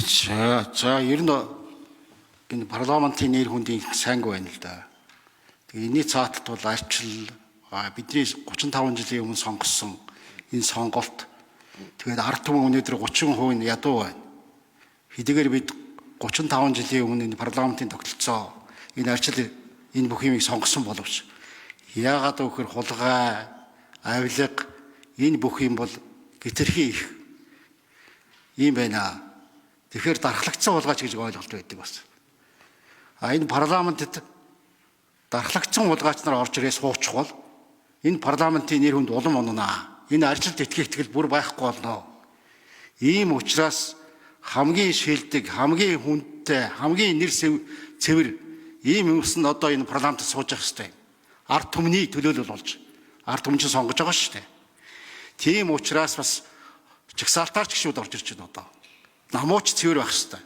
За, ер нь энэ парламентын нэр хүндийн сайнгүй байна л да. Тэгээ энэний цааталт бол арчил бидний 35 жилийн өмнө сонгосон энэ сонголт, тэгээд ард түмэн өнөөдөр 30% нь ядуу байна. Хэдийгээр бид 35 жилийн өмнө энэ парламентын тогтолцоо, энэ арчил, энэ бүх юмыг сонгосон боловч яагаад гэвэл хулгай, авилга энэ бүх юм бол гитэрхий их юм байна. Тэгэхээр дархлагдсан хулгайч гэж ойлголт байдаг бас. А энэ парламентэд дархлагдсан хулгайч нар орж ирээ суучих бол энэ парламентын нэр хүнд улам унана. Энэ аржилт итгэх итгэл бүр байхгүй болно. Ийм учраас хамгийн шилдэг, хамгийн хүндтэй, хамгийн нэр цэвэр ийм хүмүүс нь одоо энэ парламентд сууж явах хэрэгтэй. Ард түмний төлөөлөл болж ард түмэн чинь сонгож байгаа шүү дээ. Тийм учраас бас чагсаалтаар ч гişүүд орж ирж байна одоо. Намууч цэвэр байх хэрэгтэй.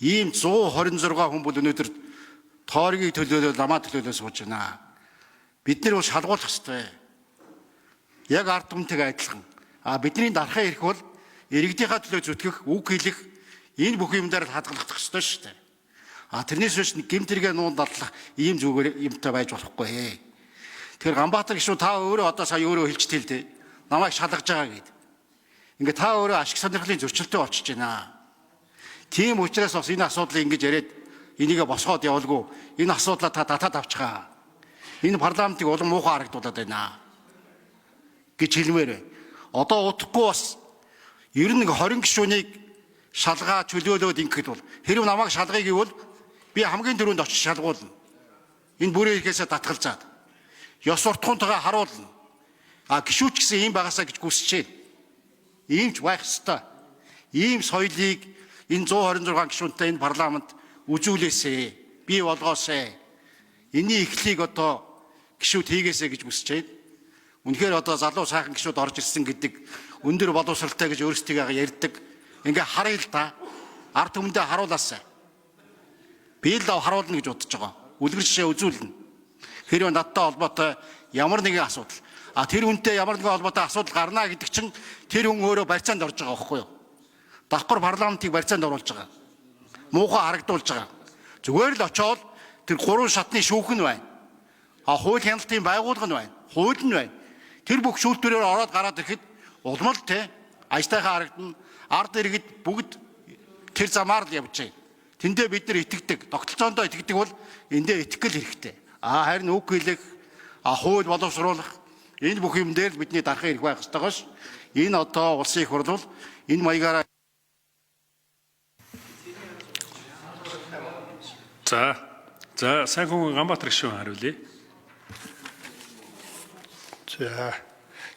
Ийм 126 хүн бол өнөөдөр тооргийг төлөөлөл, ламаа төлөөлөө сууж байна. Бид нар бол шалгуулах хэрэгтэй. Яг ард түмэнтэйгээ адилхан. А бидний дарахын эрх бол иргэдийнхаа төлөө зүтгэх, үг хэлэх энэ бүх юм дээр л хадгалах ёстой шүү дээ. А тэрнээс биш гэмт хэрэгээ нуун даллах ийм зүгээр юмтай байж болохгүй. Тэгэхээр Ганбаатар гişүү, та өөрөө одоо сая өөрөө хэлж тэл дээ. Намайг шалгаж байгаа гэд. Ингээ та өөрөө ашиг сонирхлын зөрчилтэй болчихж байна. Тийм учраас бас энэ асуудлыг ингэж яриад энийгээ босгоод явуулгүй. Энэ асуудлаа та татаад авчихаа. Энэ парламентыг улам муухай харагдуулаад байна гэж хэлмээр байна. Одоо удахгүй бас ер нь 20 гишүүнийг шалгаа чөлөөлөөд ингэхэд бол хэрв намайг шалгая гэвэл би хамгийн түрүүнд очиж шалгуулна. Энэ бүрээ ихэсээ татгалзаад ёс суртахуунтайгаа харуулна. А гишүүч гэсэн ийм багасаа гэж хүсэж байна. Ийм ч байх ёстой. Ийм соёлыг энэ 126 гишүүнтэй энэ парламент үзүүлээсэй. Бий болгоосэй. Энийн эхлийг одоо гишүүд хийгээсэй гэж хүсэж байна. Үнэхээр одоо залуу сайхан гишүүд орж ирсэн гэдэг өндөр боловсралтай гэж өөрсдийгөө ярьдаг. Ингээ харъя л да. Ард түмэндээ харуулаасай. Би л харуулна гэж бодож байгаа. Үлгэр жишээ үзүүлнэ. Хэрвээ надтай холбоотой ямар нэгэн асуудал, а тэр хүнтэй ямар нэгэн холбоотой асуудал гарна гэдэг чинь тэр хүн өөрөө барьцаанд орж байгаа байхгүй юу? Давхар парламентыг барьцаанд оруулж байгаа. Муухай харагдуулж байгаа. Зүгээр л очиод тэр гурван шатны шүүх нь байна. А хууль хяналтын байгууллага нь байна. Хууль нь байна. Тэр бүх шүүлтүүрээр ороод гараад ирэхэд улам л те ажтайхан харагдана. Ард иргэд бүгд тэр замаар л явж байна. Тэндээ бид нар итгэдэг. Тогтолцоондоо итгэдэг бол эндээ итгэх хэрэгтэй. А харин үг хэлэх, хууль боловсруулах энэ бүх юм дээр л бидний дарахын эрх байх ёстой гош. Энэ одоо улсын их хурл бол энэ маягаараа За, сайн хүн Ганбаатар гишүүн хариулъя.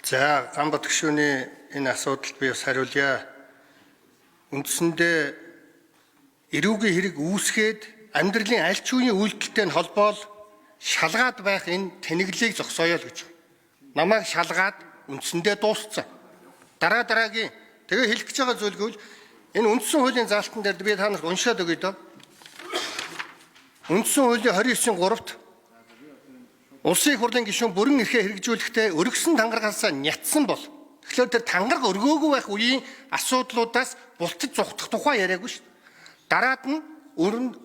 За, Ганбат гишүүний энэ асуудалд би бас хариулъя. Үндсэндээ эрүүгийн хэрэг үүсгээд амьдралын аль ч үеийн үйлдэлтэй нь холбоол шалгаад байх энэ тэнэглэлийг зогсооё л гэж. Намайг шалгаад үндсэндээ дууссан. Дараа дараагийн тэгээ хэлэх гэж байгаа зүйл гэвэл энэ үндсэн хуулийн заалтан дээр би та нарт уншаад өгье дөө. Үндсэн хуулийн 29-ийн 3-т улсын их хурлын гишүүн бүрэн эрхээ хэрэгжүүлэхдээ өргөсөн тангарагаас нятсан бол, тэгэхээр тэр тангараг өргөөгүй байх үеийн асуудлуудаас бултаж зугтах тухай яриаггүй шүү дээ. Дараад нь өрн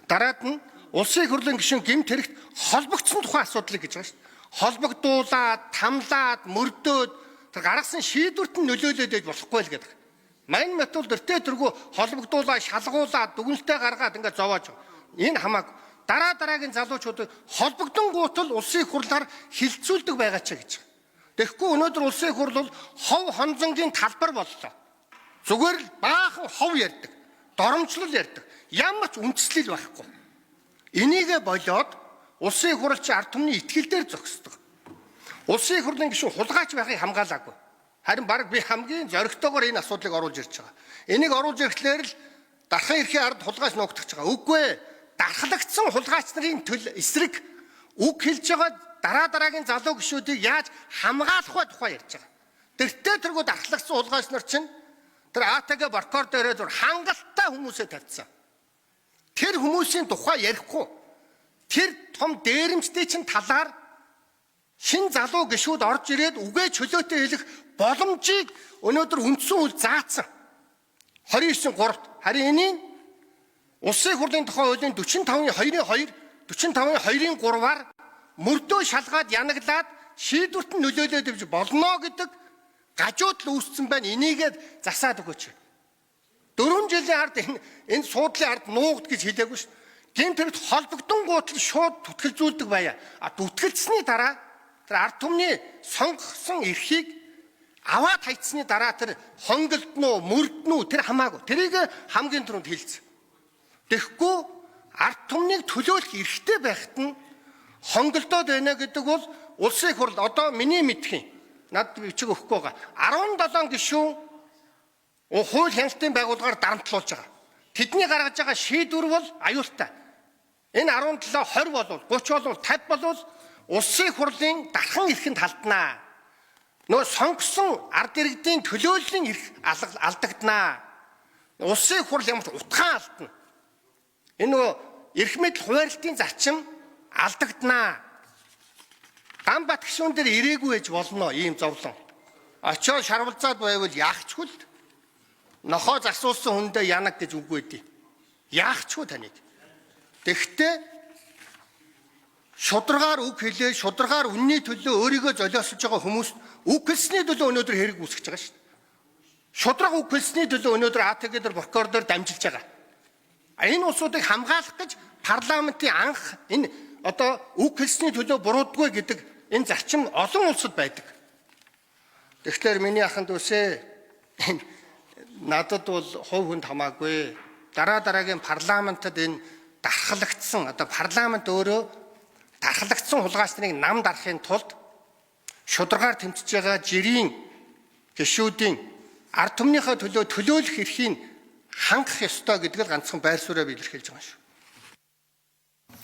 дараад нь улсын их хурлын гишүүн гэмт хэрэгт холбогдсон тухай асуудлыг гэж байгаа шүү дээ. Холбогдуулаад, тамлаад, мөрдөөд тэр гаргасан шийдвэрт нь нөлөөлөөд байж болохгүй л гэдэг. Мань матул дөртөө тэргүй холбогдуулаад, шалгуулад, дүгнэлтээ гаргаад ингээд зовоож байгаа. Энэ хамаагүй. Дараа дараагийн залуучуудыг холбогдонгуут л улсын их хурлаар хилцүүлдэг байгаа ч гэж. Тэгэхгүй өнөөдөр улсын их хурл бол хов хонзонгийн талбар боллоо. Зүгээр л баахан хов ярьдаг, доромжлол ярьдаг. Ямар ч үндэслэл байхгүй. Энийгээ болоод улсын их хурл чи ард түмний итгэл дээр зогсдог. Улсын их хурлын гишүүн хулгайч байхыг хамгаалаагүй. Харин баг би хамгийн зоригтойгоор энэ асуудлыг оруулж ирж байгаа. Энийг оруулж ирэхлээр л дарахын эрхийн ард хулгайч нуугдах байгаа. Үгүй ээ. Дархлагдсан хулгайч нарын төл эсрэг үг хэлж байгаа дараа дараагийн залуу гишүүдийг яаж хамгаалах вэ тухай ярьж байгаа. Тэртээ тэргүү дархлагдсан хулгайч нар чинь тэр АТГ баркор дээрээ зүр хангалттай хүмүүсээ тавьчихсан. Тэр хүмүүсийн тухай ярихгүй. Тэр том дээрэмчдийн чинь талаар шин залуу гишүүд орж ирээд үгээ чөлөөтэй хэлэх боломжийг өнөөдөр үндсэн хууль заасан. 29-3-т. Харин энийг Улсын хурлын тухай хуулийн 45-ын 2-ын 2, 45-ын 2-ын 3-аар мөрдөө шалгаад янаглаад шийдвэрт нь нөлөөлөөд ивж болно гэдэг гажуудал үүссэн байна. Энийгээ засаад өгөөч. 4 жилийн ард энэ суудлын ард нуугд гэж хэлээгүй шүү. Гэмт хэрэгт холбогдсон гутал шууд түтгэлзүүлдэг байя. А түтгэлцсэний дараа тэр ард түмний сонгосон эрхийг аваад хайцсны дараа тэр хонголдно уу, мөрднө үү тэр хамаагүй. Тэрийг хамгийн түрүүнд хэлсэн. Тэгэхгүй ард түмнийг төлөөлөх эрхтэй байхад нь хонголдоод байна гэдэг бол улсын хурл одоо миний мэдхийн над бичиг өгөхгүй байгаа. 17 гишүүн хууль хяналтын байгууллагаар дарамтлуулж байгаа. Тэдний гаргаж байгаа шийдвэр бол аюултай. Энэ 17 20 болвол 30 болвол 50 болвол улсын хурлын дархан эрхэнд халднаа. Нөгөө сонгосон ард иргэдийн төлөөллийн эрх алдагданаа. Улсын хурл ямар ч утгаан алдна. Энэ нөгөө эрх мэдэл хуваарлтын зарчим алдагданаа. Ганбат гишүүн дээр ирээгүй байж болно ийм зовлон. Очоод шарвалзаад байвал яах ч үл. Нохоо засуулсан хүндээ янаг гэж үг байдیں۔ Яах ч үл таныг. Тэгвэл шударгаар үг хэлээ, шударгаар үнний төлөө өөрийгөө золиослож байгаа хүмүүс үг хэлсний төлөө өнөөдөр хэрэг үүсгэж байгаа шүү дээ. Шударга үг хэлсний төлөө өнөөдөр АТГ дээр прокурор дээр дамжилж байгаа. Энэ улсуудыг хамгаалах гэж парламентын анх энэ одоо үг хэлсний төлөө буруудгүй гэдэг энэ зарчим олон улсад байдаг. Тэгэхээр миний аханд үсээ надад бол хувь хүнд хамаагүй. Дараа дараагийн парламентад энэ дархлагдсан одоо парламент өөрөө дархлагдсан хулгайч нарыг нам дарахын тулд шударгаар тэмцэж байгаа жирийн гишүүдийн ард түмнийхээ төлөө төлөөлөх эрхийг хангах ёстой гэдэг л ганцхан байр сууриа би илэрхийлж байгаа шүү.